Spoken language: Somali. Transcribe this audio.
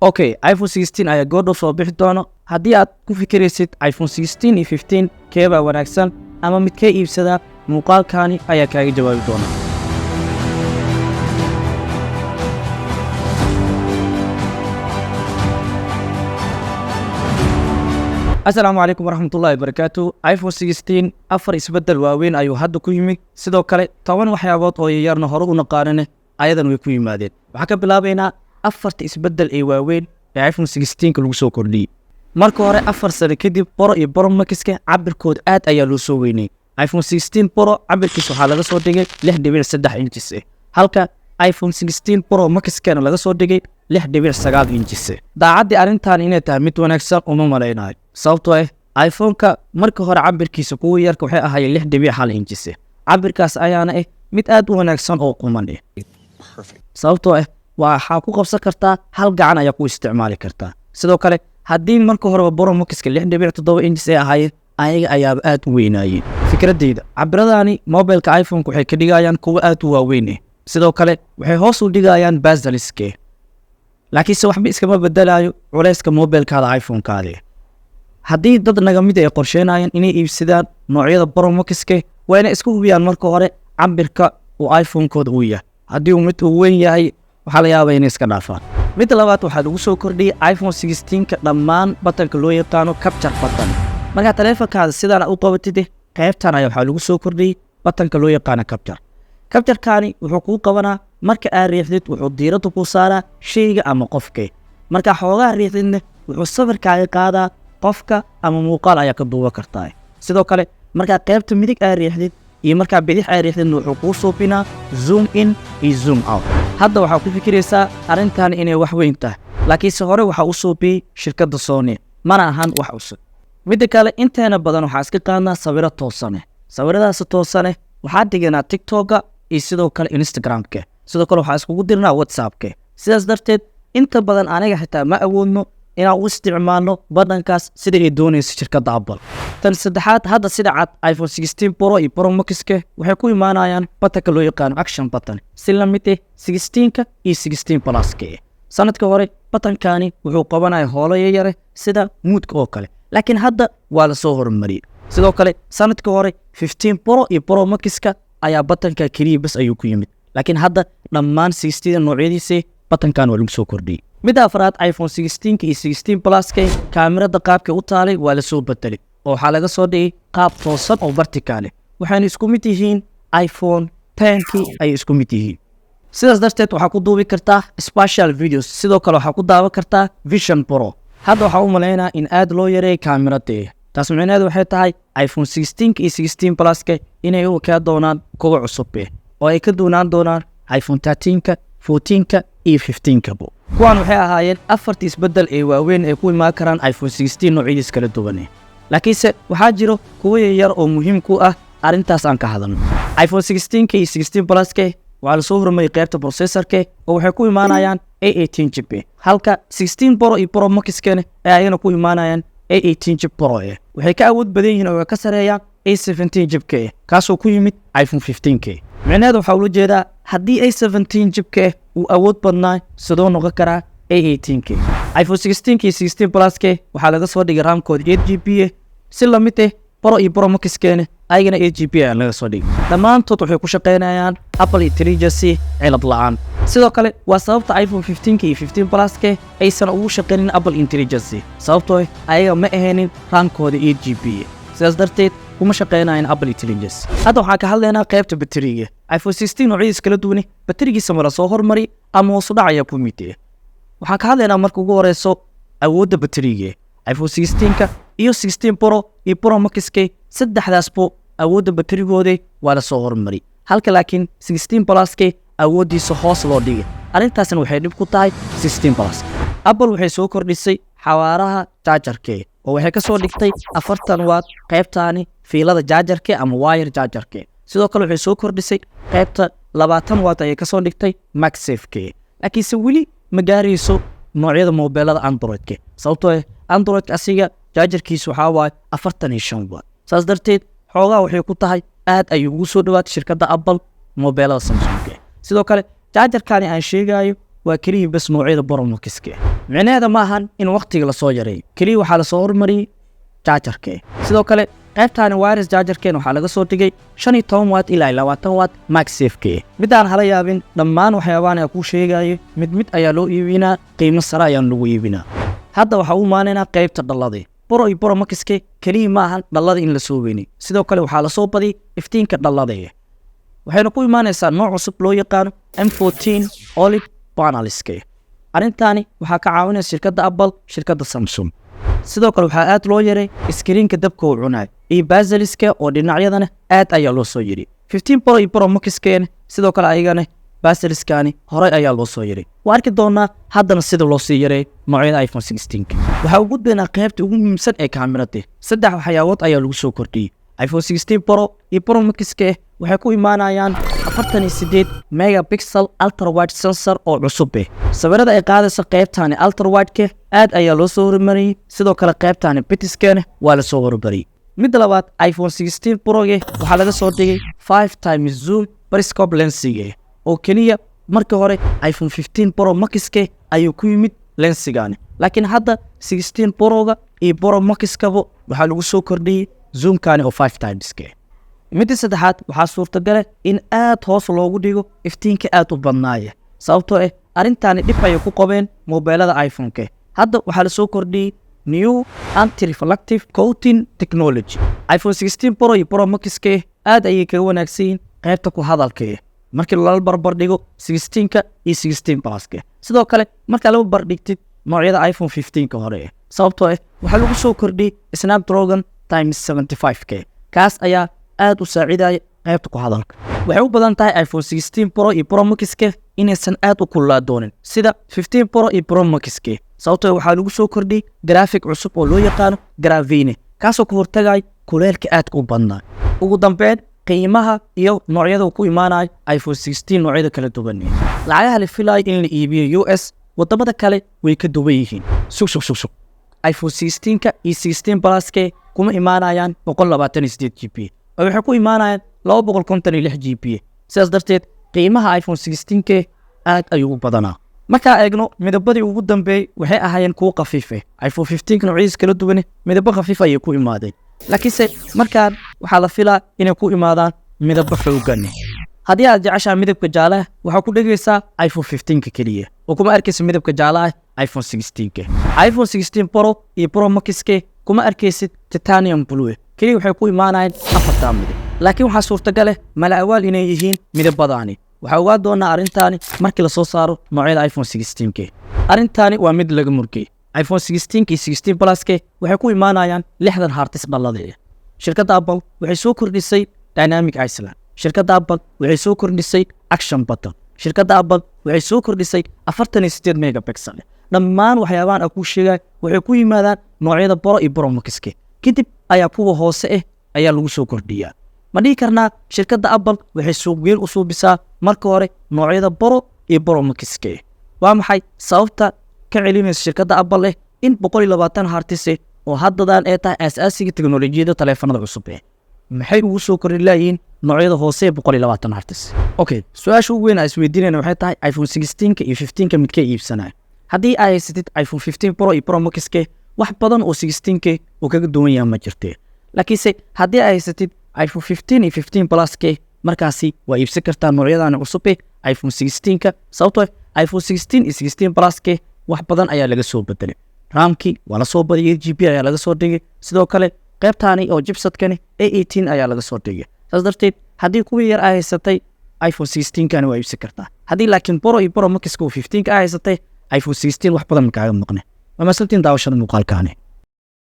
Okay, iPhone 16 ayaa goordhow soo bixi doono. Haddii aad ku fikiraysid iPhone 16 iyo 15 keebaa wanaagsan ama midkee iibsadaa, muuqaalkaani ayaa kaaga jawaabi doona. Asalaamu calaykum waraxmatullahi wabarakaatu. iPhone 16 afar isbeddel waaweyn ayuu hadda ku yimid. Sidoo kale 10 waxyaabood oo yaryarna hore u naqaanane ayadan way ku yimaadeen. Waxaan ka bilaabaynaa afarta isbeddel ee waaweyn ee iPhone 16ka lagu soo kordhiyey. Marka hore, 4 sano kadib, Pro iyo Pro Max-ka cabirkood aad ayaa loo soo weynay. iPhone 16 Pro cabirkiis waxaa laga soo dhigay 6.3 inches, halka iPhone 16 Pro Max-kana laga soo dhigay 6.9 inches. Daacaddii, arrintan inay tahay mid wanaagsan uma malaynayo, sababtoo ah iPhone-ka marka hore cabirkiisa kuwa yarka waxay ahaayeen 6.1 inches. Cabirkaas ayaana ah mid aad u wanaagsan oo quman ah, sababtoo ah waxaa ku qabsan kartaa hal gacan ayaa ku isticmaali kartaa. Sidoo kale, haddii marka horeba Pro Max-ka 6.7 inches ay ahaayeen, ayaga ayaaba aad u weynaayeen. Fikradeyda, cabiradani mobilka iPhone-ka waxay ka dhigayaan kuwo aad u waaweyn ah. Sidoo kale waxay hoos u dhigayaan bezels-ke, laakiinse waxba iskama bedelayo culayska mobilkaada iPhone-kaadi. Haddii dad naga mid ay qorsheynayaan inay iibsadaan noocyada Pro Max-ka, waa inay iska hubiyaan marka hore cabirka uu iPhone-kooda uu yahay. Haddii uu mid uu weyn yahay, waxaa la yaabaa inay iska dhaafaan. Midda labaad, waxaa lagu soo kordhiyey iPhone 16-ka dhammaan button-ka loo yaqaano capture button. Markaa taleefonkaada sidaan u qabatid, qaybtan ayaa waxaa lagu soo kordhiyey button-ka loo yaqaano capture. Capture-kaani wuxuu kuu qabanaa, marka aad riixdid, wuxuu diiradda ku saaraa shayga ama qofka. Markaa xoogaa riixdidna, wuxuu sawirkaaga qaadaa qofka ama muuqaal ayaa ka duuban kartaa. Sidoo kale, markaa qaybta midig aad riixdid iyo markaa bidix aad riixdidna, wuxuu kuu suubinaa zoom in iyo zoom out. Hadda waxaa ku fikiraysaa arrintan inay wax weyn tahay, laakiinse hore waxaa u suubiyey shirkadda Sony, mana ahan wax cusub. Midda kale, inteena badan waxaa iska qaadnaa sawiro toosane. Sawiradaasi toosane waxaa dhiganaa TikTok-a iyo sidoo kale Instagram-ka. Sidoo kale waxaa iskugu dirnaa WhatsApp-ka. Sidaas darteed, inta badan aniga xitaa ma awoodno inaan u isticmaalno badhankaas sida ay doonayso shirkadda Apple. Tan saddexaad, hadda sida cad iPhone 16 Pro iyo Pro Max-ka waxay ku imaanayaan button-ka loo yaqaano action button, si la mid ah 16-ka iyo 16 Plus-ka. Sanadka hore button-kani wuxuu qabanaya hoolo yare sida mute-ka oo kale, laakiin hadda waa lasoo horumariyey. Sidoo kale, sanadka hore 15 Pro iyo Pro Max-ka ayaa button-ka keliya bas ayuu ku yimid, laakiin hadda dhammaan 16 noocyadiisa button-kan waa lagu soo kordhiyey. Midda afraad, iPhone 16-ka iyo 16 Plus-ka kaamirada qaabka u taalay waa lasoo bedelay, oo waxaa laga soo dhigay qaab toosan oo vertical. Waxayna isku mid yihiin iPhone 10-kii ayay isku mid yihiin. Sidaas darteed waxaa ku duubi kartaa special videos. Sidoo kale waxaa ku daawan kartaa Vision Pro. Hadda waxaa u malaynaa in aad loo yareeyay kaamirada. Taas micnaheedu waxay tahay iPhone 16-ka iyo 16 Plus-ka inay u ekaa doonaan kuwa cusub oo ay ka duunaan doonaan iPhone 13-ka, 14-ka iyo 15-kabo. Kuwan waxay ahaayeen afartii isbeddel ee waaweyn ay ku imaan karaan iPhone 16 noocyadiis kala duwan, laakiinse waxaa jiro kuwo yaryar oo muhiim ku ah arrintaas aan ka hadalno. iPhone 16-ka iyo 16 Plus-ka waxaa lasoo hormariyay qaybta processor-ka, oo waxay ku imaanayaan A18 chip, halka 16 Pro iyo Pro Max-kana ay ayagana ku imaanayaan A18 chip Pro. Waxay ka awood badan yihiin oo ka sareeyaan A17 chip-ka, kaasoo ku yimid iPhone 15-ka. Micnaheedu waxaa ula jeedaa, haddii A17 chip-ka uu awood badnaa, sidoo noqon karaa A18-ka? iPhone 16-ka iyo 16 Plus-ka waxaa laga soo dhigay RAM-kooda 8 GB, si lamid ah Pro iyo Pro Max-keena ayagana 8 GB ayaa laga soo dhigay. Dhammaantood waxay ku shaqaynayaan Apple Intelligence cilad la-aan. Sidoo kale, waa sababta iPhone 15-ka iyo 15 Plus-ka aysan ugu shaqaynin Apple Intelligence, sababtoo ayaga ma ahaynin RAM-kooda 8 GB. Sidaas darteed kuma shaqaynayaan Apple Intelligence. Hadda waxaan ka hadlaynaa qaybta bateriga. iPhone 16 noocyadiis kala duwane baterigiisa ma la soo hormari ama hoosu dhac ayaa ku mid? Waxaan ka hadlaynaa marka ugu horeyso awoodda bateriga. iPhone 16-ka iyo 16 Pro iyo Pro Max-ka saddexdaasbo awoodda baterigooda waa la soo hormari, halka laakiin 16 Plus-ka awooddiisa hoos loo dhigay. Arrintaasna waxay dhib ku tahay 16 Plus. Apple waxay soo kordhisay xawaaraha charger-ke, oo waxay ka soo dhigtay 40 watt qaybtaani fiilada charger-ke ama wire charger-ke. Sidoo kale waxay soo kordhisay qaybta 20 watt ayay kasoo dhigtay MagSafe-ke, laakiinse weli ma gaarayso noocyada mobeelada Android-ka, sababtoo ah Android-ka asiga charger-kiisu waxaa waaye 45 watt. Saas darteed xoogaa waxay ku tahay aad ayuu ugu soo dhawaatay shirkadda Apple mobeelada Samsung. Sidoo kale, charger-kani aan sheegayo waa keliya bas noocyada Pro Max-ka. Micnaheeda ma ahan in wakhtiga lasoo yareeyo keliya, waxaa lasoo hormariyey charger-ke. Sidoo kale qaybtaani wireless charger-keen waxaa laga soo dhigay 15 watt ilaa 20 watt MagSafe-ke. Midaan hala yaabin, dhammaan waxyaabahan aan kuu sheegayo mid mid ayaa loo iibinaa, qiimo sare ayaan lagu iibinaa. Hadda waxaa u imaanaynaa qaybta dhalladii Pro iyo Pro Max-ke. Keliya ma ahan dhallada in lasoo weynay, sidoo kale waxaa lasoo badiyay iftiinka dhallada. Waxayna ku imaanaysaa nooc cusub loo yaqaano M14 OLED panels-ke. Arrintaani waxaa ka caawinaysa shirkadda Apple, shirkadda Samsung. Sidoo kale waxaa aad loo yaray screen-ka dabka uu cunayo iyo bezels-ka oo dhinacyadana aad ayaa loo soo yiri. 15 Pro iyo Pro Max-keena sidoo kale ayagana bezels-kaani horey ayaa loo soo yaray. Waa arki doonaa haddana sida loo sii yaray noocyada iPhone 16. Waxaa u gudbaynaa qaybta ugu muhiimsan ee kaamirada. Saddex waxyaabood ayaa lagu soo kordhiyey iPhone 16 Pro iyo Pro Max-ka. Waxay ku imaanayaan 48 megapixel ultra wide sensor oo cusub. Sawirada ay qaadaysa qaybtaani ultra wide-ka aad ayaa loo soo horumariyey. Sidoo kale qaybtaani bitiskana waa lasoo horumariyey. Midda labaad, iPhone 16 Pro-ge waxaa laga soo dhigay 5 times zoom periscope lens-ige, oo keliya markii hore iPhone 15 Pro Max-ke ayuu ku yimid lens-igaani, laakiin hadda 16 Pro-ga iyo Pro Max-kaba waxaa lagu soo kordhiyey zoom-kani oo 5 times-ke. Midda saddexaad, waxaa suurtagale in aad hoos loogu dhigo iftiinka aad u badnaaya, sababtoo ah arrintaani dhib ayay ku qabeen mobeelada iPhone-ka. Hadda waxaa lasoo kordhiyey new anti-reflective coating technology. iPhone 16 Pro iyo Pro Max-ka aad ayay kaga wanaagsan yihiin qaybta ku hadalka markii lala barbar dhigo 16-ka iyo 16 Plus-ka. Sidoo kale markaa laba barbardhigtid noocyada iPhone 15-ka hore, sababtoo ah waxaa lagu soo kordhiyey Snapdragon times 75 k, kaas ayaa aad u saacidaya qaybta ku hadalka. Waxay u badan tahay iPhone 16 Pro iyo Pro Max-ka inaysan aad u kululaa doonin sida 15 Pro iyo Pro Max-ka, sababtoo waxaa lagu soo kordhiyey graphic cusub oo loo yaqaano Graphene, kaasoo ka hortagaya kuleelka aadka u badnaa. Ugu dambeyn, qiimaha iyo noocyada uu ku imaanayo iPhone 16, noocyada kala duwan, lacagaha la filayo in la iibiyo US, wadamada kale way ka duwan yihiin. Sug, sug, sug, sug. iPhone 16-ka iyo 16 Plus-ke kuma imaanayaan 128 GB, oo waxay ku imaanayaan 256 GB. Sidaas darteed qiimaha iPhone 16-ke aad ayuu u badanaa. Markaa eegno midabadii ugu dambeeyey, waxay ahaayeen kuwo khafiife. iPhone 15 noocyadiis kala duwane midabo khafiif ayay ku imaadeen, laakiinse markaan waxaa la filaa inay ku imaadaan midabo xoogan. Haddii aad jeceshaha midabka jaalaha, waxaa ku dhegaysaa iPhone 15-ka keliya oo kuma arkaysa midabka jaalaha iPhone 16-ka. iPhone 16 Pro iyo Pro Max-ke kuma arkaysid titanium blue keliya. Waxay ku imaanayaan afartaa midab, laakiin waxaa suurtagal eh mala awaal inay yihiin midabadaani. Waxaa ogaa doonaa arrintaani markii lasoo saaro noocyada iPhone 16-ke. Arrintaani waa mid laga murgay. iPhone 16 iyo 16 Plus-ke waxay ku imaanayaan 60 hertz dhalladii. Shirkadda Apple waxay soo kordhisay Dynamic Island. Shirkadda Apple waxay soo kordhisay action button. Shirkadda Apple waxay soo kordhisay 48 megapixel. Dhammaan waxyaabahan aan kuu sheegay waxay ku yimaadaan noocyada Pro iyo Pro Max-ke, kadib ayaa kuwa hoose ah ayaa lagu soo kordhiyaa. Ma dhihi karnaa shirkadda Apple waxay suuqgeyn u suubisaa marka hore noocyada Pro iyo Pro Max-ke? Waa maxay sababta ka celinaysa shirkadda Apple in 120 hertz oo haddadan ay tahay aasaasiga teknolojiyadda taleefanada cusub maxay ugu soo kordhin laayihiin noocyada hoose ee 120 hertz? Okay, su-aasha ugu weyn aan isweydiinayna waxay tahay iPhone 16-ka iyo 15-ka midkee iibsanaya? Haddii ay haysatid iPhone 15 Pro iyo Pro Max-ke, wax badan oo 16-ke uu kaga duwan yaha ma jirte. Laakiinse haddii ay haysatid iPhone 15 iyo 15 Plus-ke, markaasi waa iibsan kartaa noocyadan cusub ee iPhone 16-ka, sababtoo ah iPhone 16 iyo 16 Plus-ke wax badan ayaa laga soo bedelay. RAM-kii waa lasoo badiyay, GB ayaa laga soo dhigay. Sidoo kale qaybtaani oo chipset-kani A18 ayaa laga soo dhigay. Saas darteed haddii kuwii yar ay haysatay, iPhone 16-kani waa iibsan kartaa. Haddii laakiin Pro iyo Pro Max-ka oo 15-ka ay haysatay, iPhone 16 wax badan makaaga maqne. Waa masantiin daawashada muuqaalkaani.